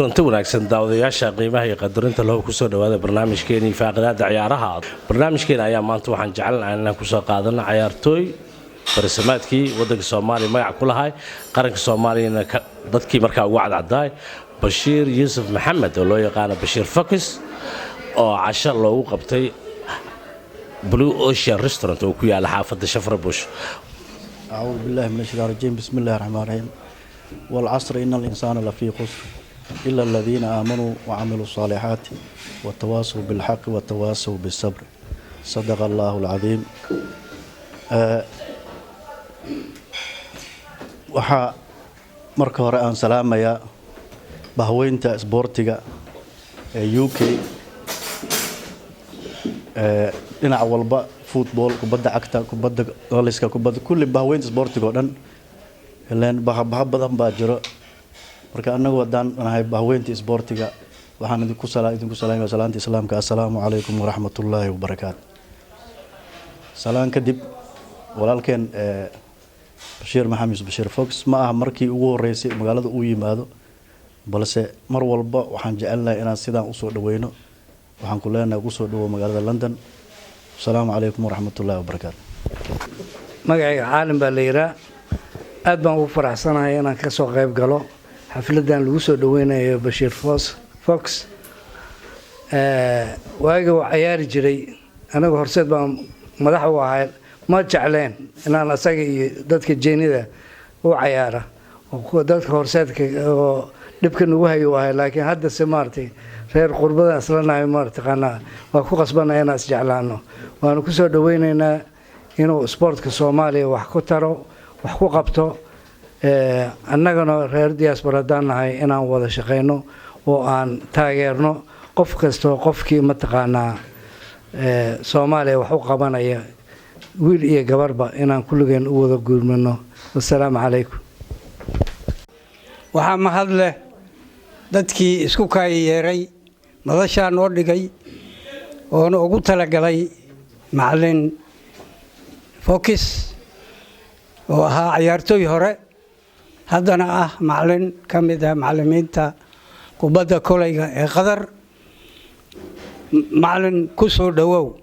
Kulanti wanaagsan, daawadayaasha qiimaha iyo qadarinta loo, kusoo dhawaada barnaamijkeenii faaqidaada ciyaaraha. Barnaamijkeena ayaa maanta waxaan jecelnahay inaan kusoo qaadano cayaartooy barisamaadkii wadanka Soomaaliya magac ku lahay, qaranka Soomaaliyana dadkii markaa ugu cadcadaay, Bashiir Yuusuf Maxamed oo loo yaqaano Bashiir Fox, oo casho loogu qabtay Blue Ocean Restaurant oo ku yaala xaafadda Shepherd's Bush. أعوذ بالله من الشيطان الرجيم، بسم الله الرحمن الرحيم، والعصر إن الإنسان لفي خسر إلا الذين آمنوا وعملوا الصالحات وتواصوا بالحق وتواصوا بالصبر، صدق الله العظيم. Waxaa marka hore aan salaamayaa bahweynta isboortiga ee UK, dhinac walba, football, kubadda cagta, kubadda goliska, kubadda kulli, bahweynta isboortiga oo dhan. Ileen baha badan baa jiro. Marka annagu haddaan nahay bahweynta isboortiga, waxaan idinku salaamaya salaanta Islaamka: assalaamu calaykum waraxmatullaahi wabarakaatu. Salaan kadib, walaalkeen Bashiir Maxamed Yuusuf, Bashiir Fox, ma aha markii ugu horeysay magaalada uu yimaado, balse mar walba waxaan jecelnahay inaan sidaan usoo dhaweyno. Waxaan ku leenahay, kusoo dhawow magaalada London. Asalaamu calaykum waraxmatullaahi wabarakaatu. Magacayga Caalim baa la yihaa. Aad baan ugu faraxsanahay inaan ka soo qayb galo xafladan lagu soo dhaweynayo Bashiir Fox. Waaga uu cayaari jiray, anaga Horseed baan madax u ahay. Ma jecleen inaan asaga iyo dadka jeenida u cayaara oo kuwa dadka Horseedka oo dhibka nagu hayo u ahay, laakiin haddase maaragtay reer qurbadan islanahay, marataqaanaa, waa ku qasbanaya inaan isjeclaano. Waanu kusoo dhaweyneynaa inuu isboortka Soomaaliya wax ku taro, wax ku qabto. Annagana reer diaspora haddaan nahay, inaan wada shaqeyno oo aan taageerno qof kastoo qofkii mataqaanaa Soomaaliya wax u qabanaya, wiil iyo gabarba, inaan kulligeen u wada guurmano. Wasalaamu calaykum. Waxaa mahad leh dadkii isku kaayiyeeray madashaa noo dhigay oona ugu talagalay macalin Fox, oo ahaa ciyaartooy hore, haddana ah macalin ka mid ah macalimiinta kubadda kolayga ee Qatar. Macalin, ku soo dhowow.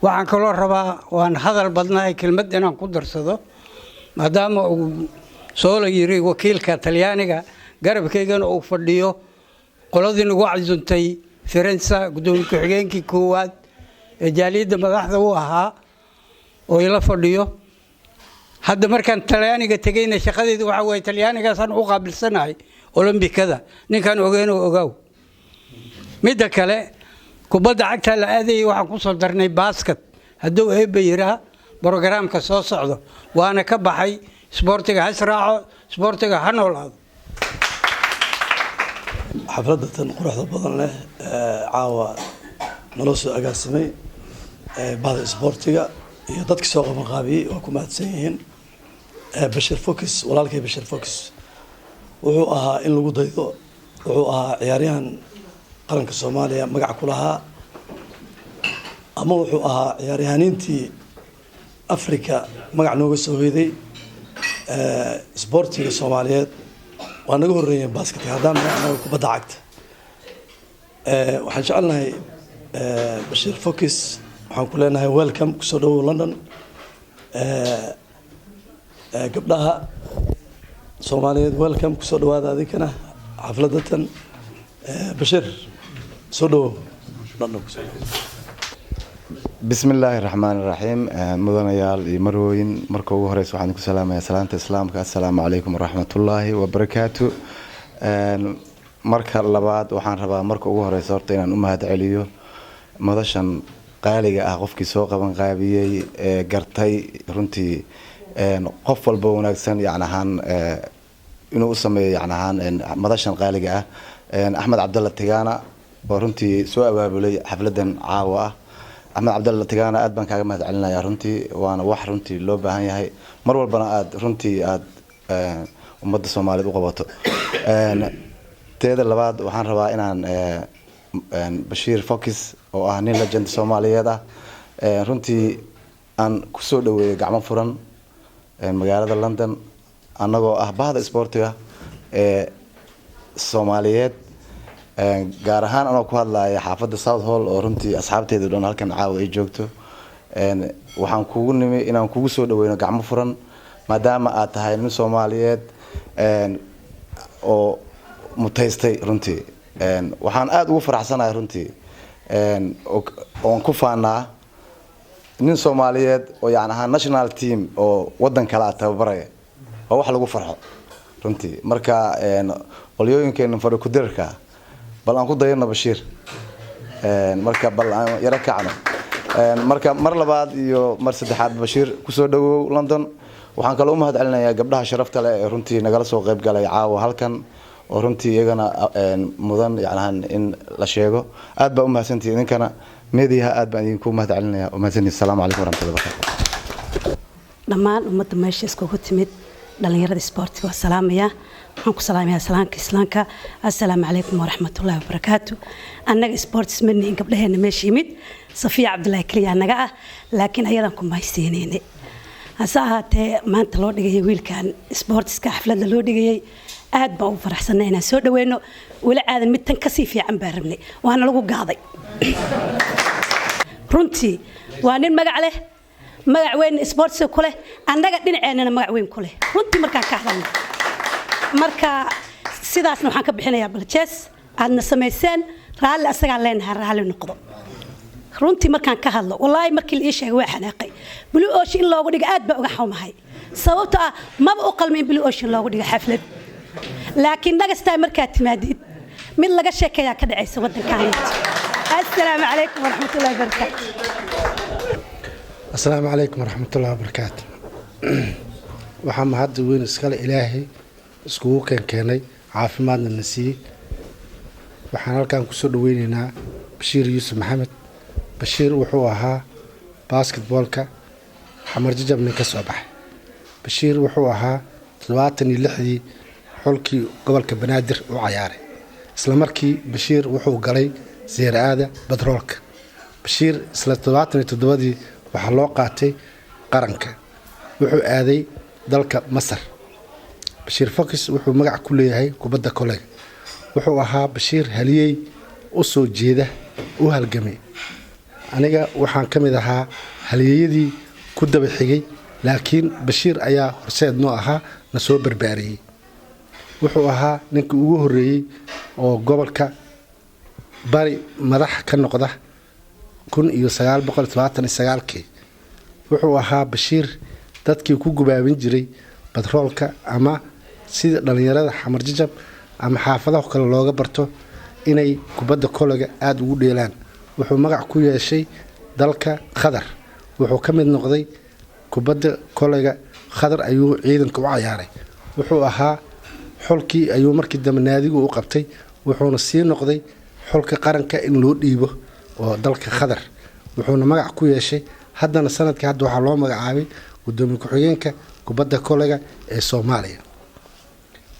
Waxaan kaloo rabaa, waan hadal badnahay, kelmad inaan ku darsado, maadaama uu soo la yiri wakiilka Talyaaniga garabkaygana uu fadhiyo, qoladii nagu casuntay Firenze, gudoomiye ku-xigeenkii koowaad ee jaaliyadda madaxda u ahaa oo ila fadhiyo. Hadda markaan Talyaaniga tegayna, shaqadeedu waxa waye Talyaanigaasaan u qaabilsanahay olombikada. Ninkaan ogeenoo ogaaw. Midda kale, kubadda cagtaa la aadayay, waxaan ku soo darnay basket, hadduu Eebba yiraa, brograamka soo socdo. Waana ka baxay. Isboortiga ha israaco, isboortiga ha noolaado. Xafladda tan quruxda badan leh caawa naloo soo agaasimay bahda isboortiga iyo dadka soo qabanqaabiyey waa ku mahadsan yihiin. Bashir Fox, walaalkay Bashir Fox, wuxuu ahaa in lagu daydo. Wuxuu ahaa ciyaaryahan qaranka Soomaaliya magac ku lahaa, ama wuxuu ahaa ciyaaryahaniintii Africa magac nooga soo hoyday. Isboortiga Soomaaliyeed waa naga horreeyeen basketka, haddaan nahay kubadda cagta. Waxaan jecelnahay Bashiir Fox, waxaan ku leenahay welcome, kusoo dhawow London. Gabdhaha Soomaaliyeed, welcome, kusoo dhawaada adinkana xafladatan. Bashiir, soo dhawow London, kusoo dhawow. Bismi illaahi raxmaan iraxiim. Mudanayaal iyo marwooyin, marka ugu horeysa waxaan ku salaamayaa salaanta Islaamka: assalaamu calaykum waraxmatullaahi wabarakaatu. Marka labaad, waxaan rabaa marka ugu horeysa horta inaan u mahad celiyo madashan qaaliga ah qofkii soo qaban qaabiyey ee gartay runtii qof walba wanaagsan yani ahaan inuu u sameeyo yani ahaan madashan qaaliga ah, Axmed Cabdalla Tigaana, oo runtii soo abaabulay xafladan caawa ah. Axmed Cabdalla Tigaana, aad baan kaaga mahad celinaya runtii, waana wax runtii loo baahan yahay, mar walbana aad runtii aada ummadda Soomaaliyeed u qabato. Teeda labaad, waxaan rabaa inaan Bashiir Fox, oo ah nin legend Soomaaliyeed ah, runtii aan kusoo dhaweeyo gacmo furan magaalada London, annagoo ah bahda isboortiga ee Soomaaliyeed, gaar ahaan anoo ku hadlaya xaafadda South Hall oo runtii asxaabteeda dhan halkan caawa ay joogto, waxaan kugu nimi inaan kugu soo dhaweyno gacmo furan, maadaama aad tahay nin Soomaaliyeed oo mutaystay. Runtii waxaan aada ugu faraxsanahay runtii oon ku faanaa nin Soomaaliyeed oo yani ahaa national team oo wadan kale a tababaraya. Waa wax lagu farxo runtii. Marka qolyooyinkeena fadhi ku-dirarka, bal aan ku dayano Bashiir. Marka bal aan yaro kacno. Marka mar labaad iyo mar saddexaad, Bashiir, kusoo dhawow London. Waxaan kaloo u mahad celinayaa gabdhaha sharafta leh ee runtii nagala soo qayb galay caawa halkan, oo runtii iyagana mudan yacnahan in la sheego. Aad baa u mahadsantihi idinkana, meediyaha aad baan idinku mahad celinaya. Waa mahadsantihi. Asalaamu calaykum waraxmatullahi wabarakatu. Dhammaan ummadda meesha iskugu timid, dhallinyarada isboortiga waa salaamaya. Waxaan ku salaamayaa salaamka Islaamka: assalaamu calaykum waraxmatullaahi wabarakaatu. Annaga sports ma nihin. Gabdhaheena meesha yimid, Safiya Cabdulaahi keliya annaga ah, laakiin ayadan ku mahaysiinaynay. Hase ahaatee, maanta loo dhigayay wiilkan sportiska xafladda loo dhigayay, aad baan ugu faraxsanay inaan soo dhaweyno. Weli aadan mid tan kasii fiican baan rabnay, waana lagu gaaday. Runtii waa nin magac leh, magac weyn sportska ku leh, annaga dhinaceennana magac weyn ku leh runtii markaan ka hadalno. Marka sidaasna waxaan ka bixinayaa baljees aadna samayseen. Raalli asagaan leenahay, raalli noqdo. Runtii markaan ka hadlo, wallaahi markii la ii sheegay waa xanaaqay. Blue Ocean in loogu dhigo aad baa uga xumahay, sababtoo ah maba u qalmin in Blue Ocean loogu dhigo xaflad. Laakiin nagastaa markaad timaadid, mid laga sheekeeyaa ka dhacaysa waddankan. Assalaamu calaykum waraxmatullahi wabarakaatu. Asalaamu calaykum waraxmatullahi wabarakaatu. Waxaa mahadda weyn iskale Ilaahay iskugu keenkeenay, caafimaadna na siiyey. Waxaan halkan kusoo dhaweyneynaa Bashiir Yuusuf Maxamed. Bashiir wuxuu ahaa basketboolka Xamar Jajabnin ka soo baxay. Bashiir wuxuu ahaa 76-dii xulkii gobolka Banaadir u cayaaray. Isla markii Bashiir wuxuu galay seeraada batroolka. Bashiir isla 77-dii waxaa loo qaatay qaranka, wuxuu aaday dalka Masar. Bashiir Fox wuxuu magac ku leeyahay kubadda kolega. Wuxuu ahaa Bashiir haliyey u soo jeeda, u halgamay. Aniga waxaan ka mid ahaa halyeeyadii ku daba xigay, laakiin Bashiir ayaa horseed noo ahaa, na soo barbaariyey. Wuxuu ahaa ninkii ugu horreeyey oo gobolka Bari madax ka noqda 1979-kii. Wuxuu ahaa Bashiir dadkii ku gubaabin jiray batroolka ama sida dhallinyarada Xamar Jajab ama xaafadaha kale looga barto inay kubadda kolega aada ugu dheelaan. Wuxuu magac ku yeeshay dalka Qatar. Wuxuu ka mid noqday kubadda kolega Qatar ayuu ciidanka u cayaaray. Wuxuu ahaa xulkii ayuu markii dambe naadigu u qabtay, wuxuuna sii noqday xulka qaranka in loo dhiibo oo dalka Qatar. Wuxuuna magac ku yeeshay haddana sanadkii hadda waxaa loo magacaabay gudoomiye ku-xigeenka kubadda kolega ee Soomaaliya.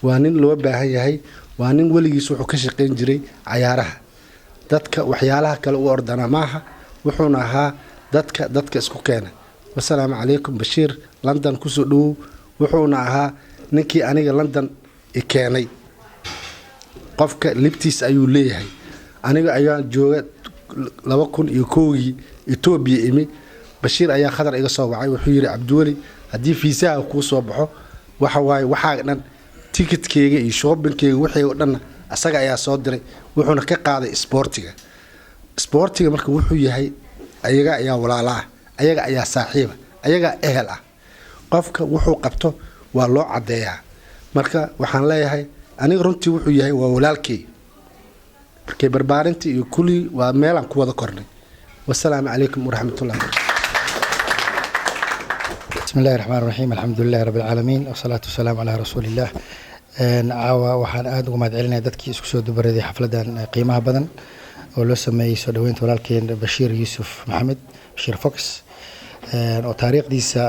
Waa nin loo baahan yahay. Waa nin weligiis wuxuu ka shaqayn jiray cayaaraha, dadka waxyaalaha kale u ordana maaha. Wuxuuna ahaa dadka isku keena. Wasalaamu calaykum. Bashiir, London kusoo dhawow. Wuxuuna ahaa ninkii aniga London i keenay. Qofka libtiis ayuu leeyahay. Aniga ayaa jooga 2001-gii Etoobiya imi. Bashiir ayaa khadar iga soo wacay. Wuxuu yidhi: "Cabdiweli, haddii fiisaha kuu soo baxo, waxa waaye waxaa dhan tikidkeyga iyo shoppingkeyga, wixii oo dhanna asaga ayaa soo diray." Wuxuuna ka qaaday isboortiga. Isboortiga marka wuxuu yahay, ayaga ayaa walaala ah, ayaga ayaa saaxiiba, ayagaa ehel ah. Qofka wuxuu qabto waa loo caddeeyaa. Marka waxaan leeyahay aniga runtii wuxuu yahay waa walaalkey. Markay barbaarintii iyo kullii waa meelaan ku wada kornay. Wasalaamu calaykum waraxmatullahi wabarakatu. بسم الله الرحمن الرحيم، الحمد لله رب العالمين، والصلاة والسلام على رسول الله. Caawa waxaan aada uga mahad celinaya dadkii isku soo dubaraday xafladan qiimaha badan oo loo sameeyey soo dhaweynta walaalkeen Bashiir Yuusuf Maxamed, Bashiir Fox, oo taariikhdiisa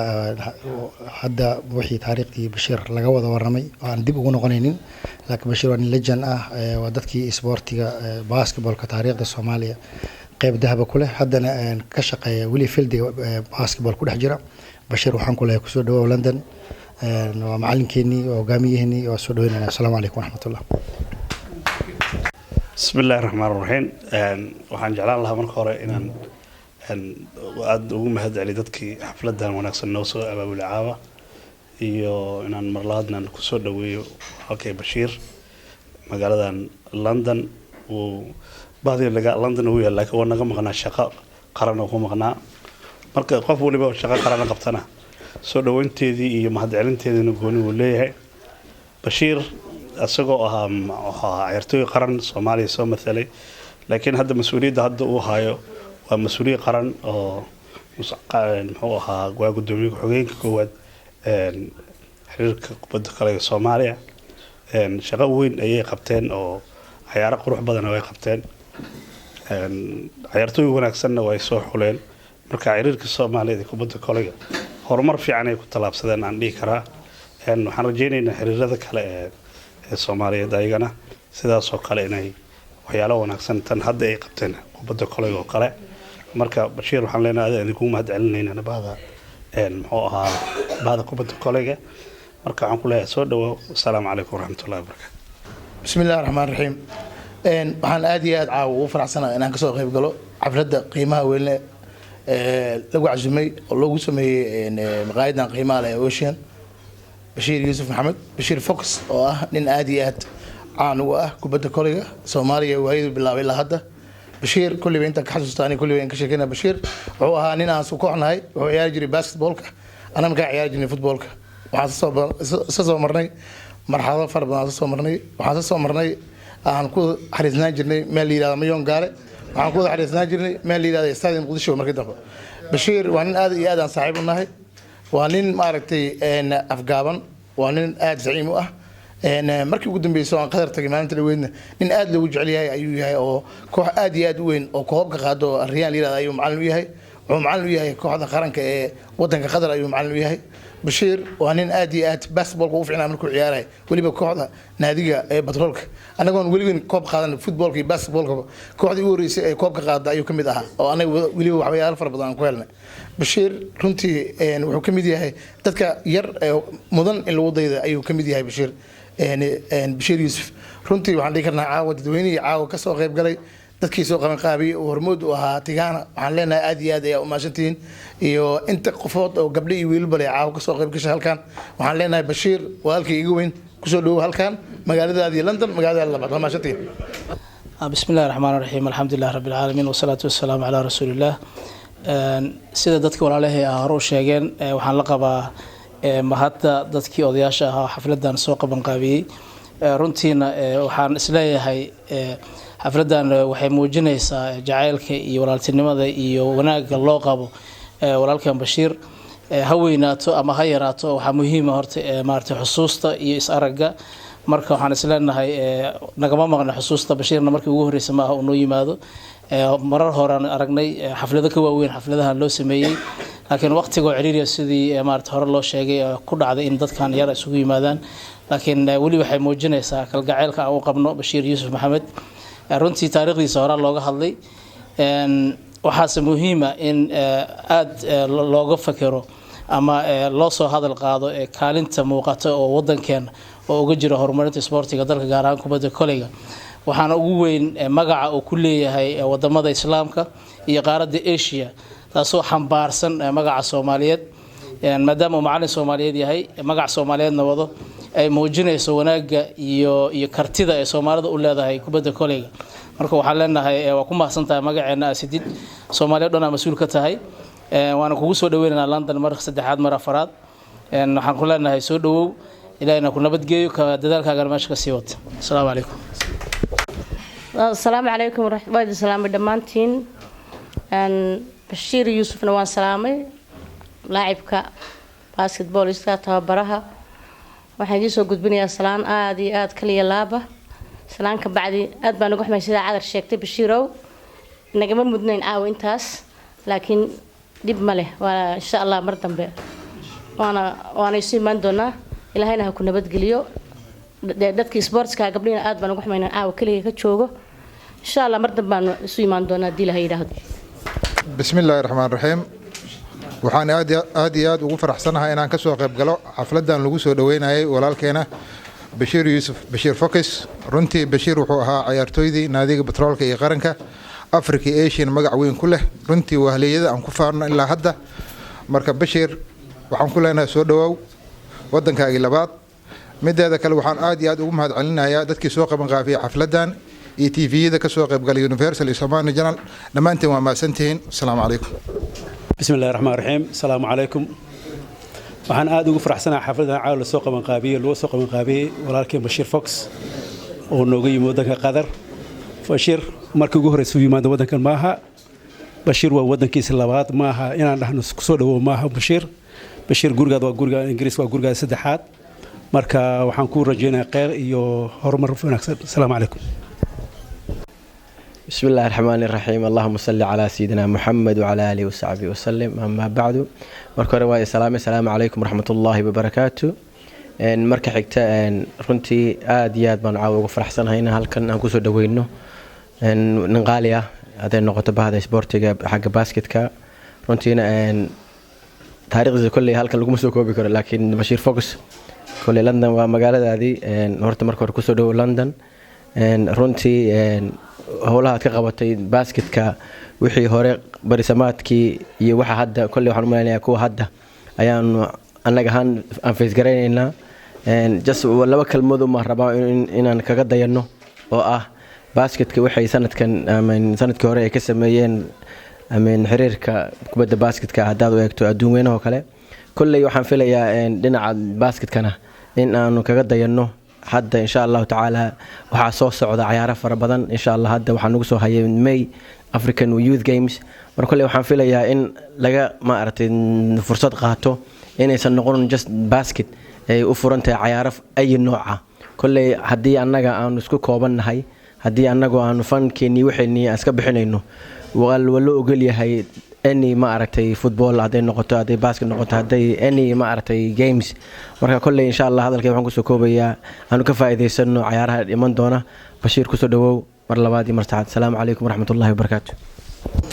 hadda wixii taariikhdii Bashiir laga wada waramay oo aan dib ugu noqonaynin. Laakiin Bashiir waa nin legend ah, waa dadkii isboortiga basketballka taariikhda Soomaaliya qeyb dahaba ku leh, haddana ka shaqeeya weli fieldiga basketball ku dhex jira. Bashiir, waxaan ku leeyahay kusoo dhawow London. Waa macalinkeenii, waa hogaamiyaheenii, waa soo dhaweynayna. Asalaamu calaykum waraxmatullah. Bismi illaahi raxmaan raxiim. Waxaan jeclaan lahaa marka hore inaan aada ugu mahad celiyo dadkii xafladan wanaagsan noo soo abaabulay caawa, iyo inaan marlaadnan kusoo dhaweeyo walaalkay Bashiir magaaladan London. Uu bahdii laga London uu yahay, laakiin waa naga maqnaa, shaqo qaran oo ku maqnaa. Marka qof waliba shaqo qarana qabtana, soo dhaweynteedii iyo mahadcelinteediina gooni uu leeyahay. Bashiir isagoo ahaa, wuxuu ahaa ciyaartooy qaran Soomaaliya soo mathalay, laakiin hadda mas-uuliyadda hadda uu hayo waa mas-uuliyad qaran oo muxuu ahaa, waa guddoomiye ku-xigeenka koowaad xiriirka kubadda kolayga Soomaaliya. Shaqo weyn ayay qabteen oo cayaaro qurux badan way qabteen, ciyaartooy wanaagsanna way soo xuleen. Marka xiriirka Soomaaliya ee kubadda kolayga horumar fiican ay ku tallaabsadeen aan dhihi karaa. Waxaan rajeynaynaa xiriirada kale ee Soomaaliyeed ayagana sidaasoo kale inay waxyaalo wanaagsan tan hadda ay qabteen kubadda kolayga oo kale. Marka Bashiir, waxaan leenahay aad idinkugu mahad celinaynaa bahda, muxuu ahaa, bahda kubadda kolayga. Marka waxaan ku leeyahay soo dhawow. Asalaamu calaykum waraxmatullahi wabarakatu. Bismi illahi raxmaan raxiim. Waxaan aad iyo aad caawa ugu faraxsanahay inaan kasoo qayb galo xafladda qiimaha weynle ee lagu casumay oo loogu sameeyey maqaayadan qiimaha leh ee Ocean, Bashiir Yuusuf Maxamed, Bashiir Fox, oo ah nin aad iyo aad caan uga ah kubadda koleyga Soomaaliya waayadu bilaabay ilaa hadda. Bashiir kulliba intaan ka xasuusta aniga, kulliba in ka sheekeyna, Bashiir wuxuu ahaa nin aan isku kooxnahay. Wuxuu ciyaari jiray basketballka, anna markaa ciyaari jirnay footballka. Waxaan isla soo marnay marxalado fara badan, isla soo marnay, waxaan isla soo marnay, aan ku xariisnaan jirnay meel la yihahdo Mayon Gaale, waxaan ku wada xariisnaan jirnay meel la yihahdo Stadium Muqdisho. Markii dambe Bashiir waa nin aad iyo aad aan saaxiib u nahay, waa nin maaragtay afgaaban, waa nin aad zaciim u ah. Markii ugu dambeysay oo aan Qadar tagay maalinta dhaweydna, nin aad loogu jecel yahay ayuu yahay, oo koox aad iyo aad u weyn oo koobka qaado oo Riyaan la yihahdo ayuu macallin u yahay. Wuxuu macallin u yahay kooxda qaranka ee wadanka Qatar ayuu macallin u yahay. Bashiir waa nin aad iyo aad basketballka ugu fiicnaa markuu ciyaarayo, weliba kooxda naadiga ee Batroolka. Annagoon weligoon koob qaadan footballka iyo basketballkaba, kooxdii ugu horreysay ee koobka qaada ayuu ka mid ahaa, oo anaga weliba waxyaalo fara badan aan ku helnay. Bashiir runtii wuxuu ka mid yahay dadka yar ee mudan in lagu dayda ayuu ka mid yahay Bashiir, Bashiir Yuusuf. Runtii waxaan dhihi karnaa caawa dadweynihii caawa kasoo qayb galay, dadkii soo qaban qaabiyey oo hormood u ahaa Tigaana, waxaan leenahay aad iyo aad ayaa umahadsantihiin, iyo inta qofood oo gabdho iyo wiilba leh caawa kasoo qayb gashay halkan. Waxaan leenahay Bashiir, walaalkii iga weyn, kusoo dhawow halkan, magaaladaadii London, magaaladaadi labaad. Waa mahadsantihiin. بسم الله الرحمن الرحيم، الحمد لله رب العالمين، والصلاة والسلام على رسول الله. Sida dadka walaalahey ah hore u sheegeen, waxaan la qabaa mahadda dadkii odayaasha ahaa xafladan soo qaban qaabiyey. Runtiina waxaan isleeyahay xafladan waxay muujinaysaa jacaylka iyo walaaltinimada iyo wanaagga loo qabo walaalkan Bashiir. Ha weynaato ama ha yaraato, waxaa muhiima horta maaragtay xusuusta iyo is-aragga. Marka waxaan isleenahay nagama maqna xusuusta Bashiirna. Markii ugu horreysa ma aha uu noo yimaado, marar horaan aragnay xaflado ka waaweyn xafladahan loo sameeyey, laakiin waqtigoo ciriiriya, sidii maarata hore loo sheegay, ku dhacday in dadkan yar isugu yimaadaan. Laakiin weli waxay muujinaysaa kalgaceylka aan u qabno Bashiir Yuusuf Maxamed. Runtii taariikhdiisa horaa looga hadlay. Waxaase muhiima in aada looga fakero ama loo soo hadal qaado kaalinta muuqata oo wadankeena oo uga jira horumarinta isboortiga dalka, gaar ahaan kubadda koleyga. Waxaana ugu weyn magaca uu ku leeyahay wadamada Islaamka iyo qaaradda Asia, taasoo xambaarsan magaca Soomaaliyeed, maadaama uu macallin Soomaaliyeed yahay, magaca Soomaaliyeedna wado, ay muujinayso wanaagga iyo kartida ay Soomaalida u leedahay kubadda koleyga. Marka waxaan leenahay waa ku mahadsan tahay magaceena asidid, Soomaaliya o dhan aa mas-uul ka tahay, waana kugu soo dhaweynaynaa London mar saddexaad, mar afaraad. Waxaan ku leenahay soo dhawow, Ilahina ku nabadgeeyo, ka dadaalkaagana meesha ka sii wata. Asalaamu calaykum. Asalaamu calaykum. Waa idin salaamay dhammaantiin. Bashiir Yuusufna waan salaamay, laacibka basketballista, tababaraha. Waxaan idiin soo gudbinayaa salaan aada iyo aada kaliya laaba. Salaan ka bacdi, aad baan uga xumay sidaa Cadar sheegtay. Bashiirow, nagama mudnayn caawa intaas, laakiin dhib ma leh, waa insha Allah mar dambe waana isu imaan doonaa. Ilaahayna ha ku nabadgeliyo. Dadkii sportska gabdhihina aad baan uga xumaynaa caawa keliga ka joogo. Insha Allah mar dambe baanu isu imaan doonaa haddii Ilahay yidhaahdo. Bismi illaahi raxmaan raxiim. Waxaan aad aad iyo aad ugu faraxsanahay inaan ka soo qayb galo xafladan lagu soo dhaweynayay walaalkeena Bashiir Yuusuf Bashiir Focus. Runtii Bashiir wuxuu ahaa cayaartooydii naadiga Batroolka iyo qaranka Africa iyo Asian magac weyn ku leh. Runtii waa halyeeyada aan ku faarno ilaa hadda. Marka Bashiir, waxaan ku leenahay soo dhawaaw wadankaagii labaad. Mideeda kale, waxaan aad iyo aad ugu mahad celinayaa dadkii soo qaban qaafiyay xafladan iyo TV-yada kasoo qaybgalay, Universal iyo Somali Channel. Dhammaantiin waa mahadsantihiin. Asalaamu calaykum. Bismi illahi raxmaan raxiim. Asalaamu calaykum. Waxaan aad ugu faraxsanahay xafladan caawa lasoo qabanqaabiyey, lagu soo qabanqaabiyey walaalkeen Bashiir Fox oo nooga yimi waddanka Qatar. Bashiir markii ugu horreysay u yimaado waddankan maaha. Bashiir waa waddankiisa labaad. Maaha inaan dhahno kusoo dhawow maaha Bashiir. Bashiir, gurigaad waa guriga Ingiriis, waa gurigaada saddexaad. Marka waxaan kuu rajaynayaa kheyr iyo horumar wanaagsan. Asalaamu calaykum. بسم الله الرحمن الرحيم، اللهم صل على سيدنا محمد وعلى آله وصحبه وسلم، أما بعد. Marka hore waa salaam, asalaamu calaykum waraxmatullaahi wabarakaatu. Marka xigta, runtii aad iyo aad baan caawa uga faraxsanahay in halkan aan kusoo dhaweyno nin qaali ah hadday noqoto bahda isboortiga, xagga basketka. Runtiina taariikhdiisa kolley halkan laguma soo koobi karo, laakiin Bashiir Fox, kolley London waa magaaladaadii. Horta marka hore kusoo dhawow London. Runtii howlaha aad ka qabatay basketka, wixii hore barisamaadkii iyo waxa hadda, kolley waxaan u malaynayaa kuwa hadda ayaanu annaga ahaan aan faysgaraynaynaa. Just laba kelmood uma rabaa inaan kaga dayano oo ah basketka waxay sanadkan sanadkii hore ay ka sameeyeen xiriirka kubadda basketka. Haddaad u eegto adduun weynahoo kale, kolley waxaan filayaa dhinaca basketkana in aanu kaga dayanno. Hadda insha Allahu tacaala waxaa soo socda cayaaro fara badan insha Allah. Hadda waxaa nagu soo hayay May African Youth Games. Marka kolley waxaan filayaa in laga maaragtay fursad qaato, inaysan noqon just basket, ay u furan tahay cayaaro ay nooca. Kolley haddii annaga aanu isku koobannahay, haddii annagu aanu fankeenii waxaynii aan iska bixinayno, waa loo ogol yahay any ma aragtay football hadday noqoto, hadday basket noqoto, hadday any ma aragtay games. Marka kolley insha Allah hadalkay waxaan kusoo koobayaa aanu ka faa'iidaysano cayaaraha iman doona. Bashiir, kusoo dhawow mar labaad iyo mar saddexaad. Asalaamu calaykum waraxmatullahi wabarakaatu.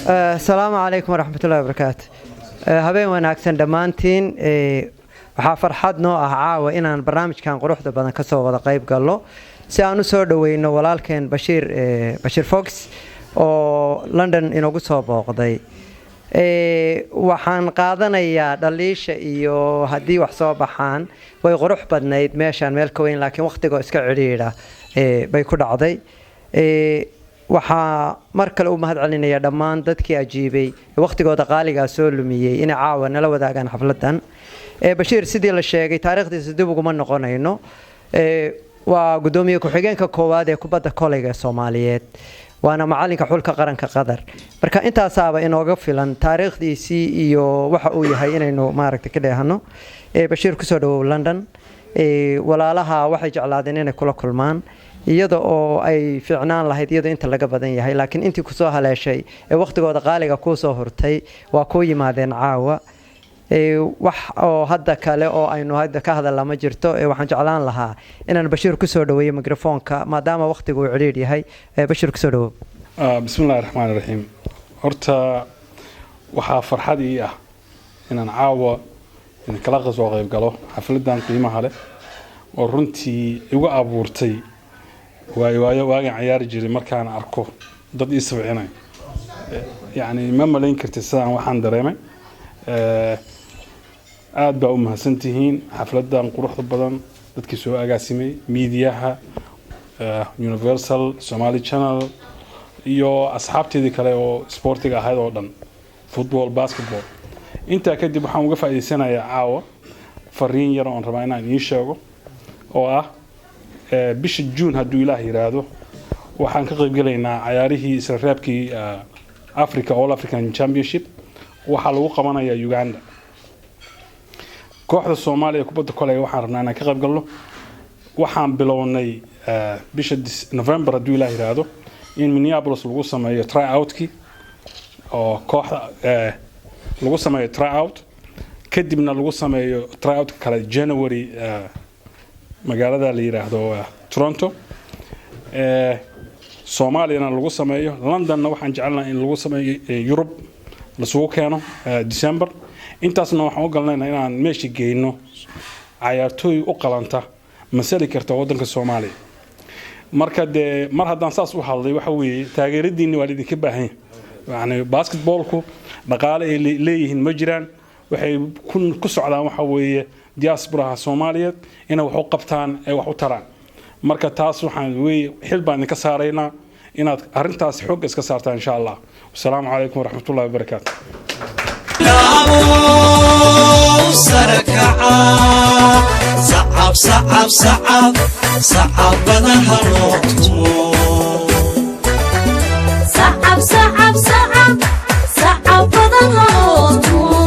Asalaamu calaykum waraxmatullahi wabarakaatu. Habeen wanaagsan dhammaantiin. Waxaa farxad noo ah caawa inaan barnaamijkan quruxda badan kasoo wada qayb galno si aan u soo dhaweyno walaalkeen Bashiir, Bashiir Fox, oo London inoogu soo booqday. Waxaan qaadanayaa dhaliisha iyo haddii wax soo baxaan way qurux badnayd meeshaan meel ka weyn, laakiin wakhtigoo iska cidhiidha bay ku dhacday. Waxaa mar kale u mahad celinaya dhammaan dadkii ajiibay ee wakhtigooda qaaligaa soo lumiyey inay caawa nala wadaagaan xafladan. Bashiir, sidii la sheegay, taariikhdiisa dib uguma noqonayno. Waa guddoomiye ku-xigeenka koowaad ee kubadda koleyga ee Soomaaliyeed, waana macalinka xulka qaranka Qatar. Marka intaasaaba inooga filan taariikhdiisii iyo waxa uu yahay inaynu maaragtay ka dheehano. Bashiir, kusoo dhawow London. Walaalaha waxay jeclaadeen inay kula kulmaan, iyada oo ay fiicnaan lahayd iyadoo inta laga badan yahay, laakiin intii kusoo haleeshay ee wakhtigooda qaaliga kuu soo hurtay waa kuu yimaadeen caawa. Wax oo hadda kale oo aynu hadda ka hadalla ma jirto. Waxaan jeclaan lahaa inaan Bashiir kusoo dhaweeyo mikrofoonka maadaama wakhtigu uu cidhiidh yahay. Bashiir, kusoo dhawow. Bismi illahi raxmaan raxiim. Horta waxaa farxad ii ah inaan caawa idinkala soo qayb galo xafladan qiimaha leh oo runtii igu abuurtay waayo waayo waagaan ciyaari jiray. Markaan arko dad ii sabcinay, yacni ma malayn kartid sidaan waxaan dareemay. Aad baa u mahadsantihiin xafladan quruxda badan dadkii soo agaasimay, miidiyaha Universal, Somali Channel iyo asxaabteedii kale oo sportiga ahayd oo dhan, football, basketball. Intaa kadib waxaan uga faa'iidaysanayaa caawa fariin yar oon rabaa inaan idiin sheego oo ah bisha June hadduu Ilaah yiraahdo waxaan ka qaybgelaynaa cayaarihii isla reebkii Africa All African Championship. Waxaa lagu qabanayaa Uganda. Kooxda Soomaaliya kubadda koleyga waxaan rabnaa inaan ka qayb galno. Waxaan bilownay bisha November hadduu Ilaah yiraahdo in Minneapolis lagu sameeyo try outkii oo kooxda lagu sameeyo try out, kadibna lagu sameeyo try outka kale January magaalada la yiraahdo Toronto. Soomaaliyana lagu sameeyo. Londonna waxaan jecelnahay in lagu sameeyo, Yurub lasugu keeno December. Intaasna waxaan u galnaynaa inaan meesha geyno cayaartooy u qalanta. Masali karta waddanka Soomaaliya. Marka dee mar haddaan saas u hadlay, waxa weeye taageeradiinni waa laidinka baahan yahay. Yani basketballku dhaqaale ay leeyihiin ma jiraan. Waxay ku socdaan waxa weeye diasporaha Soomaaliyeed inay wax u qabtaan ee wax u taraan. Marka taas waxaan weeye xil baan idinka saaraynaa inaad arrintaas xoogga iska saartaan, insha Allah. Wasalaamu calaykum waraxmatullahi wabarakaatu. Sarakaca, sacab, sacab, sacab, sacab badan ha loo tumo. Sacab, sacab, sacab, sacab badan ha loo tumo.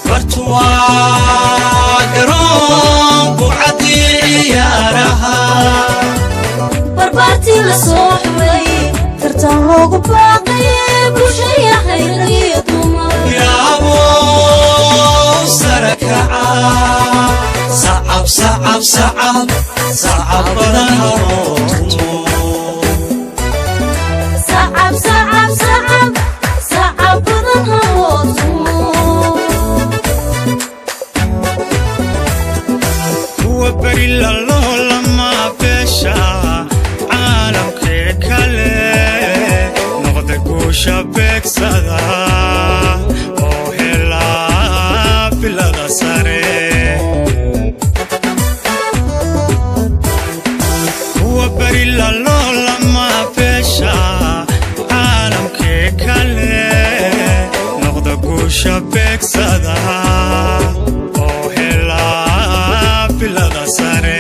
Bartuwaa garoon bucadii ciyaaraha. Barbaartii la soo xulay, tartan loogu baaqay bulshaya khayr iyo dumar. Yaabo sarakaca, sacab, sacab, sacab, sacab badan ha loo tumo. Sacab, sacab, sacab, sacab badan ha loo tumo. Kuwa beri laloolama beesha caalamkee kale noqda, guusha beegsada oo helaa bilada sare. Kuwa beri laloolama beesha caalamkee kale noqda, guusha beegsada oo helaa bilada sare.